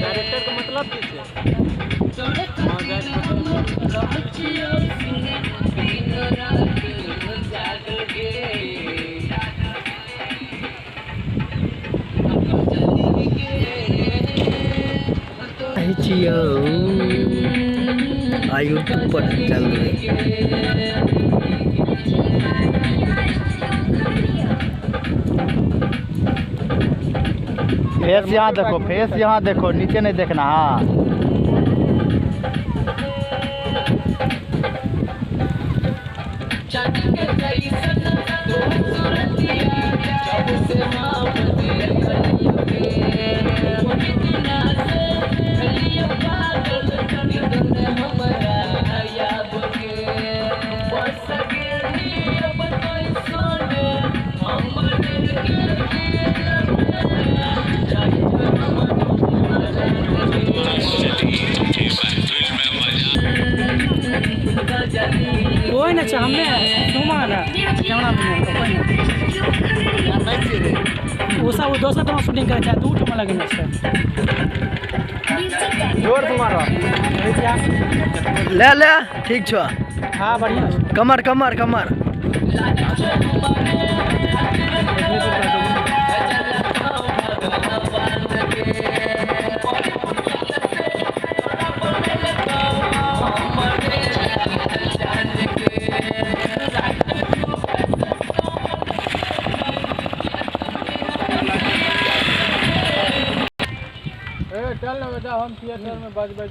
Director का मतलब की छै? हाँ, छियौ आ यूट्यूब पर चल रहे। फेस यहाँ देखो, फेस यहाँ देखो, नीचे नहीं देखना। हाँ कोई ना छै, हमे सुमा ना कैमरा में कोई ना। वो सब वो दोसर ठमा शूटिंग करै छै, दू ठमा लगेने छै। जोर से मारो, ले ले, ठीक छौ। हाँ बढ़िया छै। कमर कमर कमर। चल ना बेटा, हम थिएटर में बजबै।